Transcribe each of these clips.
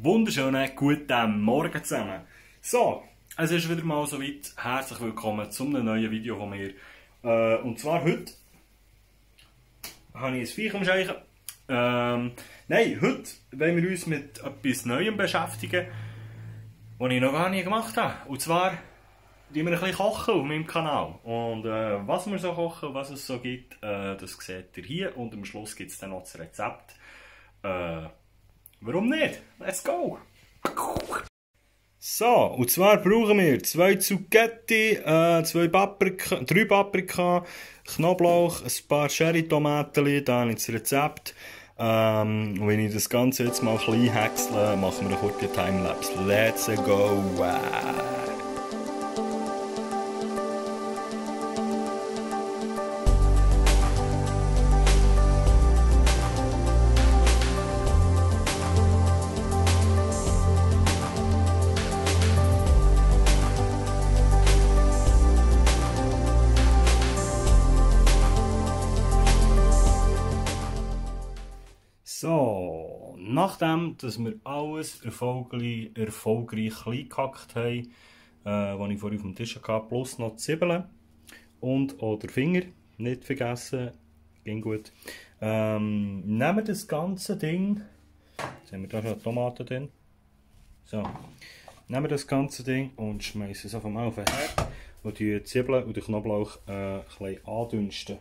Wunderschönen guten Morgen zusammen. So, es ist wieder mal soweit. Herzlich willkommen zu einem neuen Video von mir. Und zwar heute habe ich ein Viech am Scheichen. Nein, heute wollen wir uns mit etwas Neuem beschäftigen, was ich noch gar nicht gemacht habe. Und zwar wir ein bisschen kochen auf meinem Kanal. Und was wir so kochen, was es so gibt, das seht ihr hier. Und am Schluss gibt es dann noch das Rezept. Warum nicht? Let's go! So, und zwar brauchen wir 2 Zucchetti, 3 Paprika, Knoblauch, ein paar Cherry-Tomaten, da habe ich das Rezept. Und wenn ich das Ganze jetzt mal klein häcksle, machen wir eine kurze Timelapse. Let's go! So, nachdem dass wir alles erfolgreich klein gehackt haben, was ich vorhin auf dem Tisch hatte, plus noch Zwiebeln und oder Finger, nicht vergessen, ging gut. Nehmen wir das ganze Ding, jetzt haben wir da schon Tomaten drin, so, nehmen wir das ganze Ding und schmeißen es einfach mal auf den Herd und die Zwiebeln und den Knoblauch ein bisschen andünsten.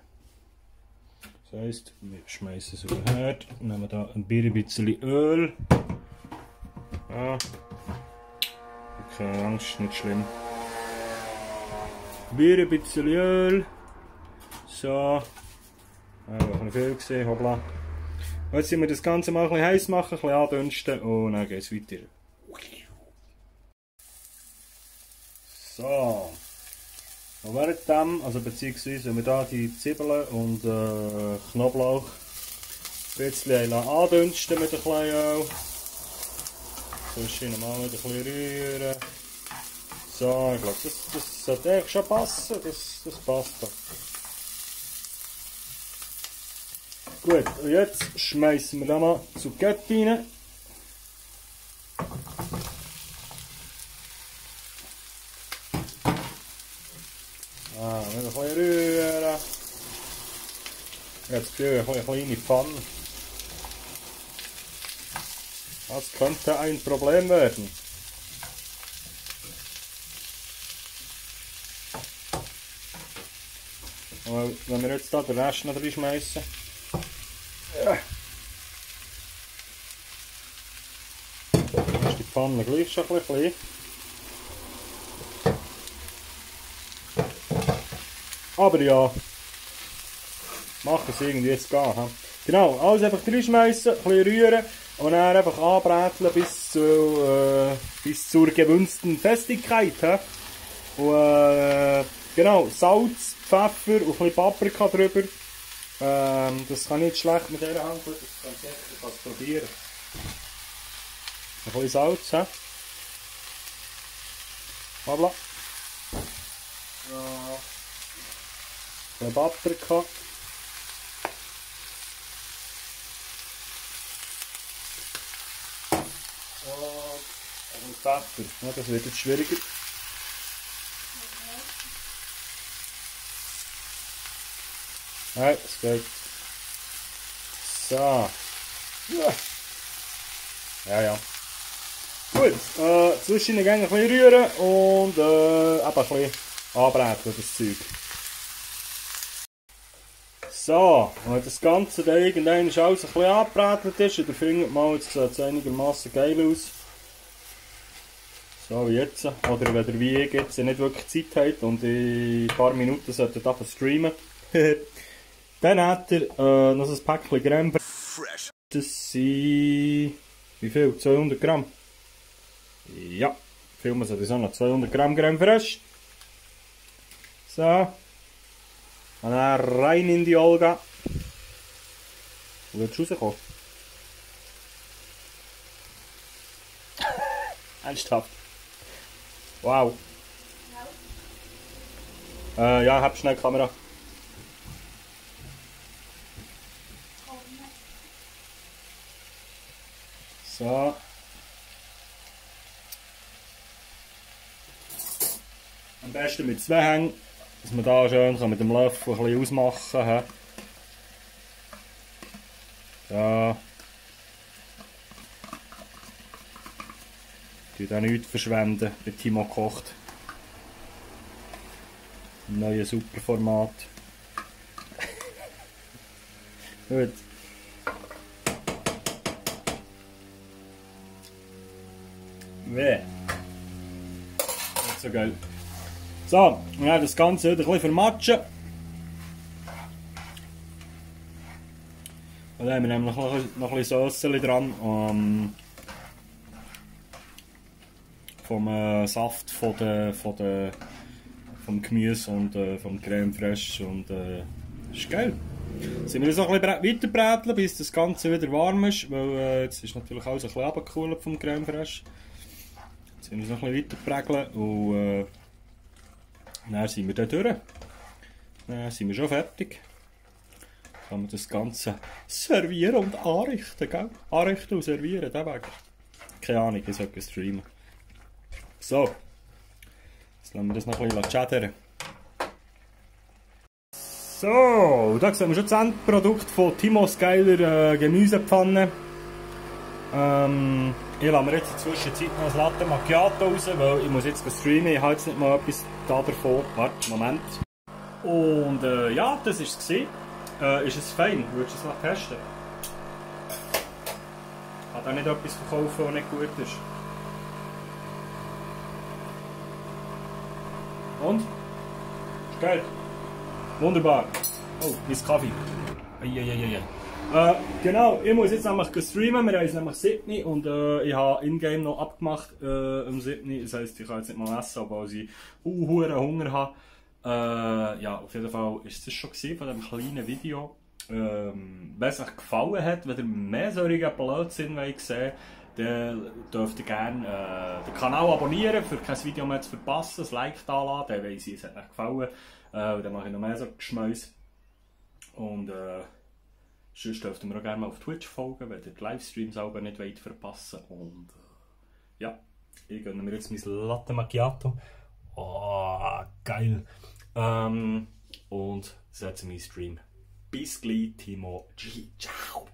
Das heisst, wir schmeißen es auf den Herd, nehmen hier ein bisschen Öl. Ja. Keine Angst, nicht schlimm. Ein bisschen Öl. So. Einfach noch viel gesehen, hoppla. Jetzt müssen wir das Ganze mal ein bisschen heiß machen, ein bisschen andünsten und dann geht es weiter. So. Und währenddem, also beziehungsweise wenn wir hier die Zwiebeln und Knoblauch ein bisschen andünsten mit ein bisschen Öl. So, mal wieder ein bisschen rühren. So, ich glaube, das sollte eigentlich schon passen. Das passt doch. Gut, und jetzt schmeißen wir da mal Zucchetti rein. Mit ein bisschen rühren. Ich habe das Gefühl, eine kleine Pfanne. Das könnte ein Problem werden. Aber wenn wir jetzt da den Rest noch reinschmeißen. Ja. Dann ist die Pfanne gleich schon ein bisschen. Aber ja, machen es irgendwie jetzt gehen. He? Genau, alles einfach reinschmeißen, ein bisschen rühren und dann einfach anbräteln bis zur gewünschten Festigkeit. He? Und genau, Salz, Pfeffer und ein bisschen Paprika drüber. Das kann nicht schlecht mit dieser Hand, ich kann es probieren. Ein bisschen Salz. He? Hoppla. Ja. Ein Paprika. Und Pfeffer. Ja, das wird jetzt schwieriger. Nein, es geht. So. Ja. Gut, zwischen ein bisschen rühren und eben ein bisschen anbräteln, das Zeug. So, wenn das Ganze dann irgendwann alles ein bisschen angebrätelt ist, oder findet mal, jetzt sieht es einigermaßen geil aus. So wie jetzt. Oder wenn ihr wie ich jetzt nicht wirklich Zeit habt und in ein paar Minuten solltet ihr streamen. Dann hat er noch ein Päckchen Creme Fraiche. Das sind... wie viel? 200 Gramm? Ja, filmen sollte ich auch noch 200 Gramm Creme Fraiche. So. Und dann rein in die Olga. Wo wird es rauskommen? Ernsthaft? Wow. Ja, hab schnell die Kamera. So. Am besten mit 2 Hängen, dass man da schön mit dem Löffel ein bisschen ausmachen kann. Ja. Ich will auch nichts verschwenden, wenn Timo kocht. Ein neues super Format. Gut. Weh. Nicht so geil. So, und dann das Ganze wieder ein bisschen vermatschen. Und dann haben wir nämlich noch ein bisschen Sauce dran. Vom Saft vom Gemüse und vom Crème Fraiche. Und das ist geil. Jetzt sind wir jetzt noch ein bisschen weiterbräteln, bis das Ganze wieder warm ist. Weil jetzt ist natürlich alles ein bisschen runtergekühlt vom Crème Fraiche. Jetzt sind wir noch ein bisschen weiterbräteln und dann sind wir da durch. Dann sind wir schon fertig. Kann man das Ganze servieren und anrichten, gell? Anrichten und servieren, der Weg. Keine Ahnung, ich sollte streamen. So, jetzt lassen wir das noch ein bisschen schädern. So, da sehen wir schon das Endprodukt von Timos geiler Gemüsepfanne. Ich lasse mir jetzt in der Zwischenzeit noch ein Latte Macchiato raus, weil ich muss jetzt streamen, ich habe jetzt nicht mal etwas da davon. Warte, Moment. Und ja, das war es. Ist es fein? Würdest du es noch testen? Ich kann auch nicht etwas verkaufen, was nicht gut ist. Und? Ist geil. Wunderbar. Oh, mein Kaffee. Genau, ich muss jetzt nämlich streamen. Wir haben es nämlich 7. und ich habe in-game noch abgemacht um 7. Das heisst, ich kann jetzt nicht mal essen, obwohl ich hohen Hunger habe. Ja, auf jeden Fall war es das schon von diesem kleinen Video. Wenn es euch gefallen hat, wenn ihr mehr solche Blödsinn sehen wollt, dann dürft ihr gerne den Kanal abonnieren, für kein Video mehr zu verpassen, ein Like da lassen, dann weiss ich, es hat euch gefallen. Dann mache ich noch mehr so Geschmäus. Und sonst dürft ihr mir auch gerne mal auf Twitch folgen, wenn ihr die Livestreams auch nicht verpassen wollt. Und ja, ich gönne mir jetzt mein Latte Macchiato. Oh, geil. Und setze meinen Stream. Bis gleich, Timo. Ciao.